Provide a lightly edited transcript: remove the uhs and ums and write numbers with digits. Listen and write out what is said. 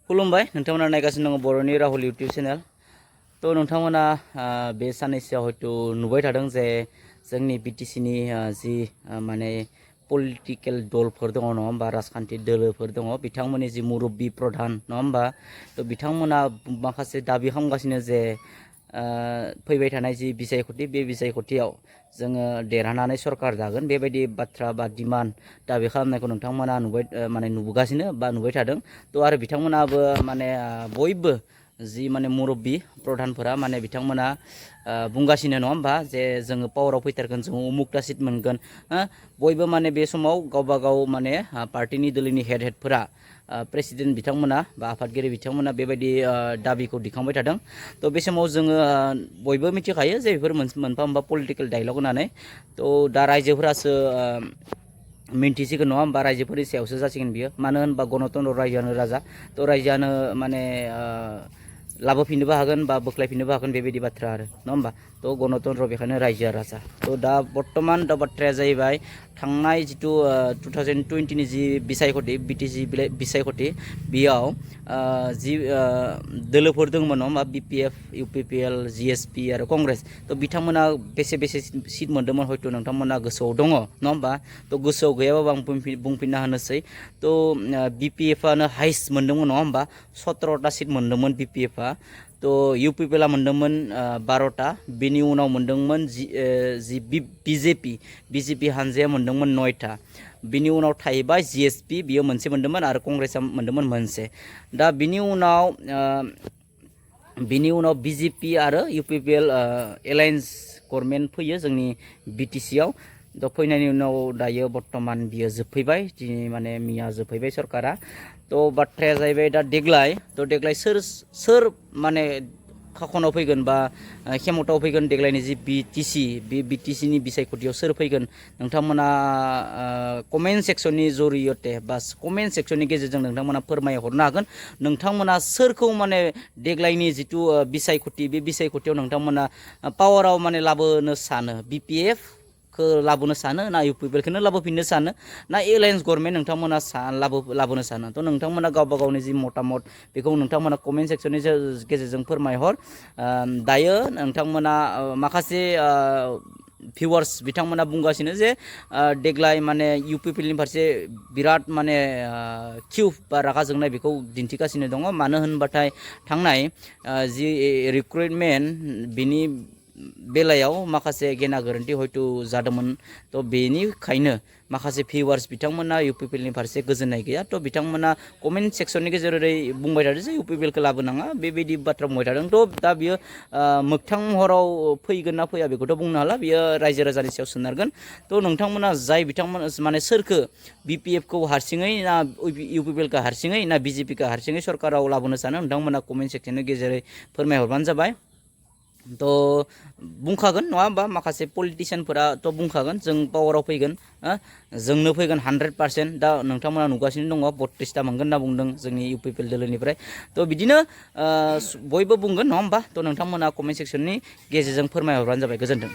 खुलुमबाय नोंथांमोना नायगासिनो दङ बर'नि राहुल इउटिउब चेनेल। तो नोंथांमोना बे साननैसोआव हयथ' नुबाय थादों जे जोंनि बिटिसिनि जि माने पलिटिकेल दलफोर दङ नङा होमबा, राजखान्थि दोलोफोर दङ, बिथांमोननि जि मुरब्बी प्रधान नङा होमबा, तो बिथांमोना माखासे दाबि खालामगासिनो जे फैबाय थानाय जि बिसायख'थि बे बिसायख'थियाव जोङो देरहानानै सरकार जागोन बेबायदि बाथ्रा बा डिमान्ड दाबि खालामनायखौ नोंथांमोना नुबोगासिनो बा नुबाय थादों। तो आरो बिथांमोनाबो माने बयबो जि माने मुरब्बी प्रधानफोरा माने बिथांमोना बुंगासिनो नङा होमबा जे जोङो पावाराव फैथारगोन, जोङो उमुकटा सिट मोनगोन। बयबो माने बे समाव गावबा गाव माने पार्टिनि दोलोनि हेडफोरा प्रेसिडेन्ट बिथांमोना बा आफादगिरि बिथांमोना बेबायदि दाबिखौ दिखांबाय थादों। तो बे समाव जोङो बयबो मिथिखायो जे बेफोर मोनफा मोनफा पलिटिकेल डायलग होननानै। तो दा रायजोफोरासो मिन्थिसिगोन नङा होमबा, रायजोफोरनि सायावसो जासिगोन बियो। मानो होनबा गणतन्त्र रायजोआनो राजा, तो रायजोआनो माने लाबोफिननोबो हागोन बा बोख्लायफिननोबो हागोन बेबायदि बाथ्रा आरो नङा होमबा। तो गणतन्त्र बेखायनो रायजोआ राजा। तो दा बर्तमान दा बाथ्राया जाहैबाय थांनाय जिथु 2020नि जि बिसायख'थि बिटिसि बिसायख'थि बेयाव जि दोलोफोर दंमोन नङा होमबा, BPF, UPPL, GSP आरो कंग्रेस। तो बिथांमोना बेसे सिट मोन्दोंमोन हयथ' नोंथांमोना गोसोआव दङ नङा होमबा। तो गोसोआव गैयाबाबो आं बुंफिनना होनोसै। तो BPF-आनो हाइस्ट मोन्दोंमोन नङा होमबा, 17टा सिट मोन्दोंमोन BPF-आ। तो UPPL-आ मोन्दोंमोन 12टा, बिनि उनाव मोन्दोंमोन जि BJP हानजाया मोन्दोंमोन 9टा। बिनि उनाव थाहैबाय GSP, बियो मोनसे मोन्दोंमोन आरो कंग्रेसआ मोन्दोंमोन मोनसे। दा बिनि उनाव BJP आरो UPPL एलायन्स गभर्नमेन्ट फैयो जोंनि BTC-आव। तो फैनायनि उनाव दायो बर्तमान बियो जोबफैबाय, दिनै माने मिया जोबफैबाय सरकारा। तो बाथ्राया जाहैबाय दा देग्लाय सोर माने खाखनाव फैगोन बा खेमताव फैगोन देग्लायनि जि बे BTC-नि बिसायख'थियाव सोर फैगोन, नोंथांमोना कमेन्ट सेक्सननि जरियते बा कमेन्ट सेक्सननि गेजेरजों नोंथांमोना फोरमायहरनो हागोन। नोंथांमोना सोरखौ माने देग्लायनि जिथु बिसायख'थि बे बिसायख'थियाव नोंथांमोना पावाराव माने लाबोनो सानो, BPF लाबोनो सानो ना UPPL-खौनो लाबोफिननो सानो ना एलायन्स गभर्नमेन्ट नोंथांमोना लाबोनो सानो। तो नोंथांमोना गावबा गावनि जि मतामत बेखौ नोंथांमोना कमेन्ट सेक्सननि गेजेरजों फोरमायहर। दायो नोंथांमोना माखासे भिउवार्स बिथांमोना बुंगासिनो जे देग्लाय माने UPPL-नि फारसे बिराद माने किउ बा रागा जोंनाय बेखौ दिन्थिगासिनो दङ। मानो होनबाथाय थांनाय जि रिक्रुइटमेन्ट बिनि बेलायाव माखासे गेना गोरोन्थि हयथ' जादोंमोन। तो बेनिखायनो माखासे भिउवार्स बिथांमोना UPPL-नि फारसे गोजोननाय गैया। तो बिथांमोना कमेन्ट सेक्सननि गेजेरै बुंबाय थादों जे UPPL-खौ लाबोनाङा बेबायदि बाथ्रा बुंबाय थादों। तो दा बियो मोगथां महराव फैगोन ना फैया बेखौथ' बुंनो हाला, बियो रायजो राजानि सायाव सोनारगोन। तो नोंथांमोना बिथांमोना माने सोरखो BPF-खौ हारसिङै ना UPPL-खौ हारसिङै ना BJP-खौ हारसिङै सरकाराव लाबोनो सानो, नोंथांमोना कमेन्ट सेक्सननि गेजेरै फोरमायहरबानो जाबाय। तो बुंखागोन नङा होमबा, माखासे पलिटिसियानफोराथ' बुंखागोन जों पावाराव फैगोन, जोंनो फैगोन 100%। दा नोंथांमोना नुगासिनो दङ 32टा मोनगोन होनना बुंदों जोंनि UPPL दोलोनिफ्राय। तो बिदिनो बयबो बुंगोन नङा होमबा। तो नोंथांमोना कमेन्ट सेक्सननि गेजेरजों फोरमायहरबानो जाबाय। गोजोन्थों।